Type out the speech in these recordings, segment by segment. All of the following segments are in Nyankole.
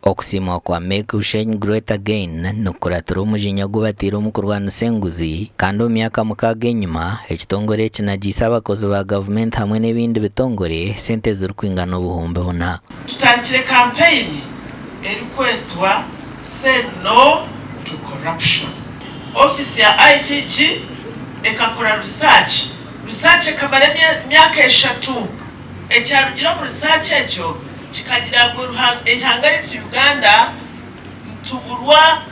Okusiimwa kwa Make Bushenyi Great Again nikukuratira omujinya ogu bateire omu kurwanisa enguzi kandi omu myaka mukaaga enyima, ekitongore eki kinagiise abakozi ba gavumenti hamwe n'ebindi bitongore sente ezirikwingana obuhumbi buna. Tutandikire kampeyini erikwetwa Say No to Corruption. Ofiisi ya IGG ekakora research, research ekamara emyaka eshatu. Ekyarugire omu research ekyo kikagira ngu eihanga ryaitu Uganda nituburwa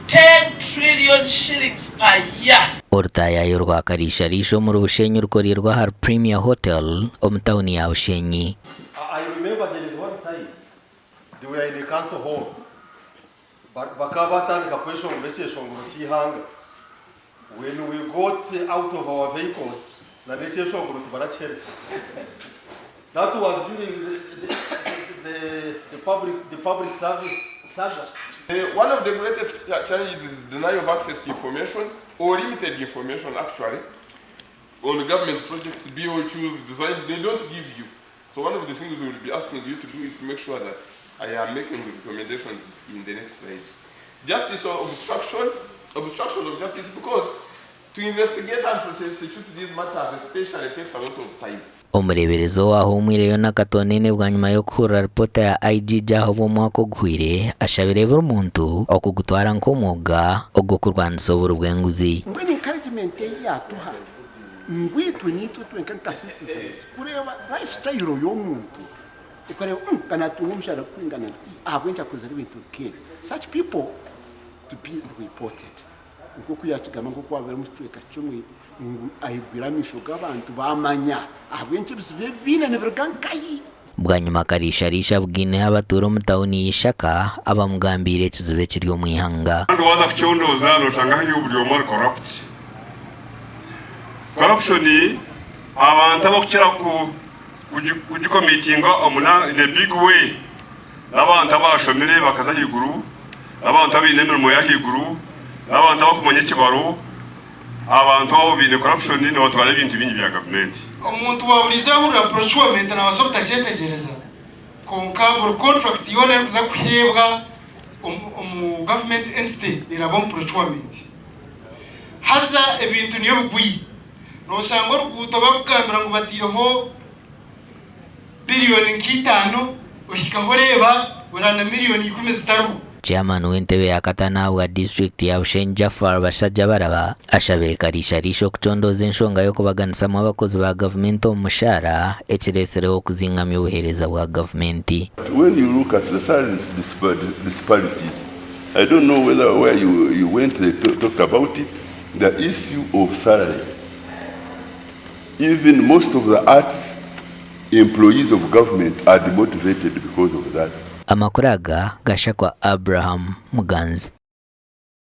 ten trillion shillings per year. Orutaayaayo rwa Kariisha-riisha omuri Bushenyi rukoreirwe ahari Premier Hotel omu tauni ya Bushenyi. I remember there is one time they were in a council hall bakaba batandika kweshongora ekyeshongoro ky'eihanga when we got out of our vehicles na n'ekyeshongoro tibarakiherise that was during the, the, the, the, public, the public service saga. One of the greatest challenges is denial of access to information or limited information actually on government projects, BOQs, designs, they don't give you. So one of the things we will be asking you to do is to make sure that I am making the recommendations in the next slide. Justice or obstruction, obstruction of justice because to investigate and prosecute these matters especially takes a lot of time. Omureeberezi owaahumwireyo Yona Katonene bwanyima y'okuhurira ripoota ya IGG ahabw'omwaka oguhweire ashabire buri muntu okugutwara nk'omwoga ogw'okurwanisa oburi bw'enguzi. Mbwenu encouragement ei yaatuha ngu itwe niitwe twenka nka citizens kureeba life style y'omuntu okareeba umm ka natunga omushara gurikwingana guti ahabw'enki akozire ebintu nk'ebi such people to be reported nk'oku yakigamba nk'oku wabeire omu kicweka kimwe ngu aigwire amaisho g'abantu baamanya ahabw'enki ebizibu ebi baine nibiruga nkahi. Bwanyima Kariisha-riisha abugaineho abatuura omu tauni ya Ishaka abamugambiire ekizibu ekiri omu ihanga. Kandi waaza kucondooza nooshanga haihi buri omwe ari corrupt. Corruption abantu abarikukira kugicommitinga in a big way n'abantu abaashomire bakaza ahaiguru, n'abantu abaine emirimo y'ahaiguru, n'abantu abarikumanya ekibaro. Abantu abo baine corruption nibatwara ebintu bingi bya gavumenti. Omuntu wa buriijo ahurira procurement nabaasa obutakyetegyereza kwonka buri contract yoona erikuza kuheebwa omu government entity neraba omu procurement. Haza ebintu niyo bigwire. Noshanga oruguuto barikugambira ngu bataireho biliyoni nk'itaano ohikaho oreeba oraba na miliyoni ikumi zitariho. Chairman w'entebe ya kataano ahabwa disiturikiti ya Bushenyi Jaffar Basajjabalaba ashabire Kariisha-riisha okucondooza enshonga y'okubaganisamu abakozi ba gavumenti omu mushaara ekiretsireho okuzingamya obuheereza bwa gavumenti. When you look at the salaries disparities, I don't know whether where you, you went they talked about it, the issue of salary. Even most of the arts employees of government are demotivated because of that. Amakuru aga gashakwa Abraham Muganzi.